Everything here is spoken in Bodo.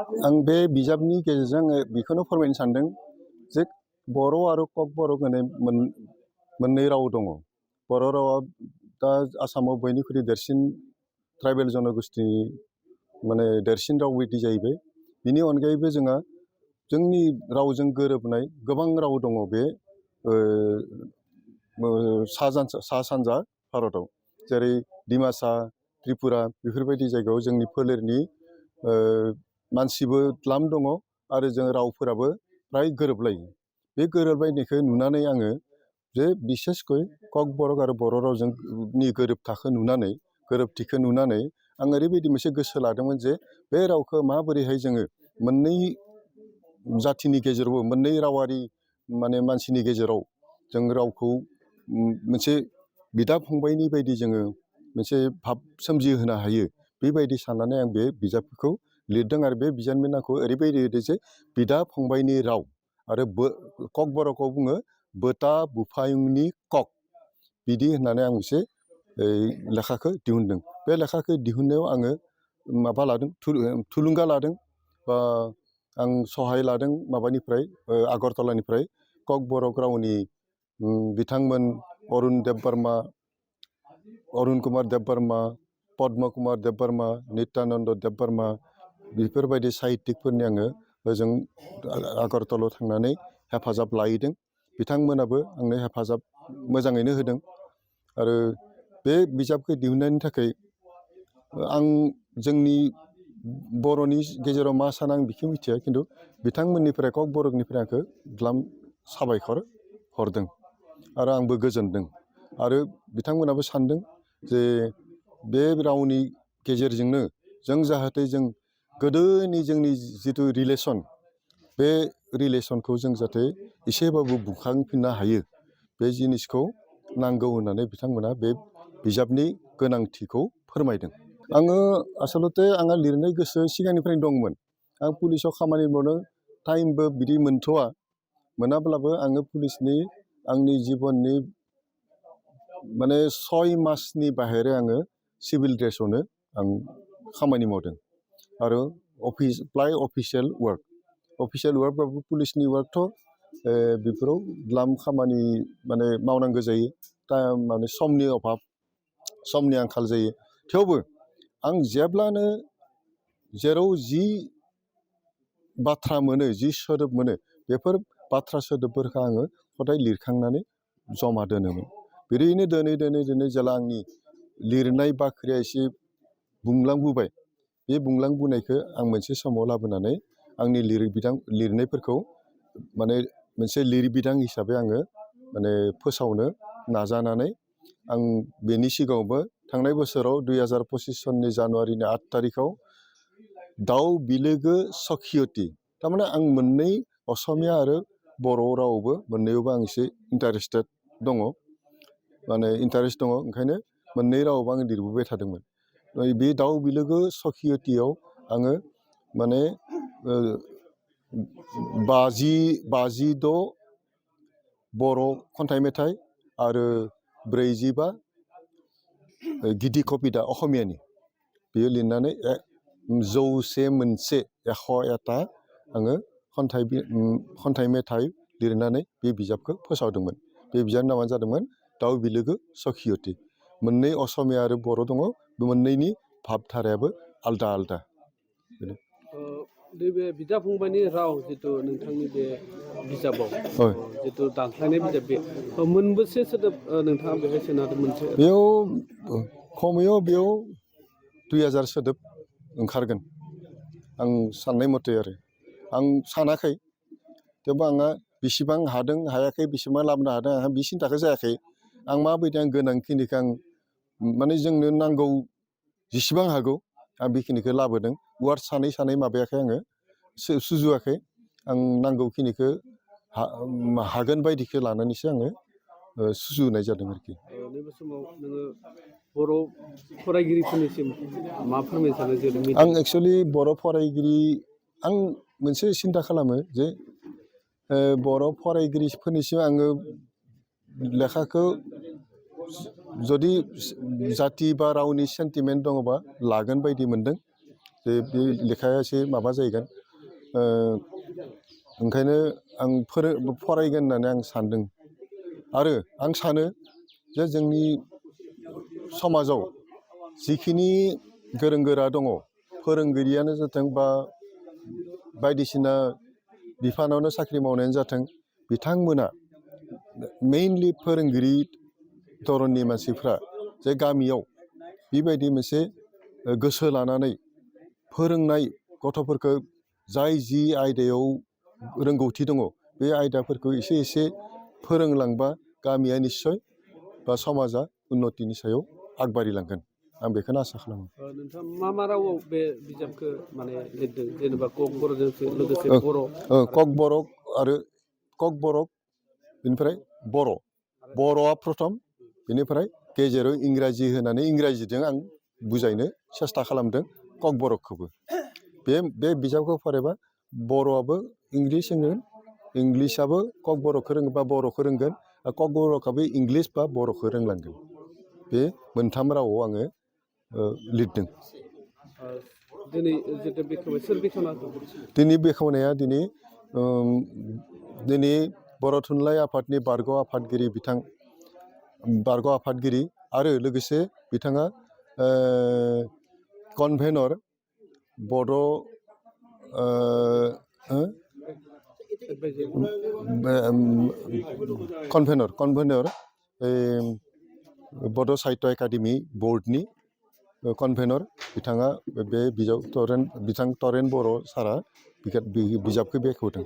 आं बे बिजाबनि गेजेरजों बेखौनो फोरमायनो सानदों जे बर' आरो ककबर' होननाय मोननै राव दङ। बर' रावा दा आसामाव बयनिख्रुइ देरसिन ट्राइबेल जनगोष्ठीनि माने देरसिन राव बायदि जाहैबाय। बिनि अनगायैबो जोंहा जोंनि रावजों गोरोबनाय गोबां राव दङ बे सा सानजा भारताव, जेरै डिमासा, त्रिपुरा बेफोरबायदि जायगायाव जोंनि फोलेरनि मानसिबो द्लाम दङ आरो जों रावफोराबो फ्राय गोरोबलायो। बे गोरोबलायनायखौ नुनानै आङो जे बिसेसकै ककबर' आरो बर' रावजों गोरोबथिखौ नुनानै आं ओरैबायदि मोनसे गोसो लादोंमोन जे बे रावखौ माबोरैहाय जोङो मोननै जाथिनि गेजेरावबो, मोननै रावारि माने मानसिनि गेजेराव जों रावखौ मोनसे बिदा फंबायनि बायदि जोङो मोनसे भाब सोमजिहोनो हायो। बेबायदि साननानै आं बे बिजाबखौ लिरदों आरो बे बिजाबनि नामखौ ओरैबायदि लिरदों जे बिदा फंबायनि राव आरो ककबर'खौ बुङो बोता बुफायुंनि कक, बिदि होननानै आं मोनसे लेखाखौ दिहुनदों। बे लेखाखौ दिहुननायाव आङो माबा लादों, थुलुंगा लादों बा आं सहाय लादों माबानिफ्राय आगरतलानिफ्राय ककबर' रावनि बिथांमोन अरुण कुमार देब बर्मा, पद्म कुमार देब बर्मा, नित्यानन्द देब बर्मा बेफोरबायदि साहित्यिकफोरनि आङो ओजों आगरतलायाव थांनानै हेफाजाब लाहैदों। बिथांमोनाबो आंनो हेफाजाब मोजाङैनो होदों आरो बे बिजाबखौ दिहुननायनि थाखाय आं जोंनि बर'नि गेजेराव मा सानो आं बेखौ मिथिया, खिन्थु बिथांमोननिफ्राय ककबर'निफ्राय आंखौ द्लाम साबायखर हरदों आरो आंबो गोजोनदों। आरो बिथांमोनाबो सानदों जे बे रावनि गेजेरजोंनो जों जाहाथे जों गोदोनि जोंनि जिथु रिलेसन, बे रिलेसनखौ जों जाहाथे एसेबाबो बुखांफिननो हायो, बे जिनिसखौ नांगौ होननानै बिथांमोना बे बिजाबनि गोनांथिखौ फोरमायदों। आङो आसलते आंहा लिरनाय गोसो सिगांनिफ्रायनो दंमोन। आं पुलिसाव खामानि मावनो टाइमबो बिदि मोनाब्लाबो आङो पुलिसनि आंनि जिबननि माने 6 मासनि बाहेरा आङो सिभिल ड्रेसावनो आं खामानि मावदों आरो अफिसियेल वार्कबाबो पुलिसनि वार्कथ' बेफोराव द्लाम खामानि माने मावनांगौ जायो, माने समनि आंखाल जायो। थेवबो आं जेब्लानो जेराव जि बाथ्रा मोनो, जि सोदोब मोनो, बेफोर बाथ्रा सोदोबफोरखौ आङो हदाय लिरखांनानै जमा दोनोमोन। बिदियैनो दोनै जेला आंनि लिरनाय बाख्रिया एसे बुंलांबोबाय, बे बुंलांबोनायखौ आं मोनसे समाव लाबोनानै आंनि लिरनायफोरखौ माने मोनसे लिरबिदां हिसाबै आङो माने फोसावनो नाजानानै आं बेनि सिगाङावबो थांनाय बोसोराव 2025 सननि जानुवारिनि 8 थारिखआव दाउ बिलोगो सखियति, थारमाने आं मोननै असमिया आरो बर' रावबो मोननैयावबो आं एसे इन्टारेस्ट दङ, ओंखायनो मोननै रावावबो आं लिरबोबाय थादोंमोन। बे दाउ बिलोगो सखियतियाव आङो माने 56 बर' खन्थाइ मेथाइ आरो 45 गिदि कबिता असमियानि बेयो लिरनानै 101 आङो खन्थाइ मेथाइ लिरनानै बे बिजाबखौ फोसावदोंमोन। बे बिजाबनि नामानो जादोंमोन दाउ बिलोगो सखियति। मोननै असमिया आरो बर' दङ, बे मोननैनि भाबधारायाबो आलदा आलदा। बे बिदा फंबायनि राव जिथु नोंथांनि बे बिजाबाव जिथु दानस्लायनाय बिजाब, बे मोनबेसे सोदोब नोंथाङा बेहाय सोनो हादों? बेयाव खमैयाव 2000 सोदोब ओंखारगोन आं साननाय मथे आरो आं सानाखै, थेवबो आंहा बेसेबां हादों हायाखै, बेसेबां लाबोनो हादों आंहा बे सिन्थाखौ जायाखै। आं माबायदि आं गोनांखिनिखौ आं माने जोंनो नांगौ जेसेबां हागौ आं बेखिनिखौ लाबोदों। वार्ड सानै माबायाखै, आङो सुजुवाखै। आं नांगौखिनिखौ हागोन बायदिखौ लानानैसो आङो सुजुनाय जादों आरोखि। नैबे समाव नोङो बर' फरायगिरिफोरनिसिम मा फोरमायनो सानो? आं एक्सुवेलि बर' फरायगिरि, आं मोनसे सिन्था खालामो जे बर' फरायगिरिफोरनिसिम आङो लेखाखौ जुदि जाथि बा रावनि सेन्टिमेन्ट दङबा लागोन बायदि मोनदों। जे बे लेखाया एसे माबा जाहैगोन ओंखायनो आं फरायगोन होननानै आं सानदों आरो आं सानो जे जोंनि समाजाव जिखिनि गोरों गोरा दङ फोरोंगिरियानो जाथों बा बायदिसिना बिफानावनो साख्रि मावनायानो जाथों बिथांमोना मेइनलि फोरोंगिरि धरननि मानसिफ्रा जे गामियाव बेबायदि मोनसे गोसो लानानै फोरोंनाय गथ'फोरखौ जाय जि आयदायाव रोंगौथि दङ बे आयदाफोरखौ एसे एसे फोरोंलांबा गामिया निस्सय बा समाजा उन्नतिनि सायाव आगबारिलांगोन आं बेखौनो आसा खालामो। नोंथाङा मा रावआव बे बिजाबखौ माने लिरदों जेनेबा कक बर'जों लोगोसे बर' कक बर' आरो कक बर' बेनिफ्राय बर'आ प्रथम बेनिफ्राय गेजेराव इंराजि होनानै इंराजिजों आं बुजायनो सेस्था खालामदों कक बर'खौबो बे बिजाबखौ फरायबा बर'आबो इंलिस रोंगोन इंलिसाबो कक बर'खौ रोङोबा बर'खौ रोंगोन कक बर'खाबो इंलिस बा बर'खौ रोंलांगोन बे मोनथाम रावआव आङो लिरदों। दिनै जितु बेखेवबाय सोर बेखेवना होदों? दिनै बेखेवनाया दिनै बर' थुनलाइ आफादनि बारग' आफादगिरि बिथां बारग' आफादगिरि आरो लोगोसे बिथाङा कनभेनर बड' कनभेनर बड' साहित्य एकाडेमि बर्डनि कनभेनर बिथाङा बे बिजाब बिथां तरेन बर' सारा बिजाबखौ बेखेवदों।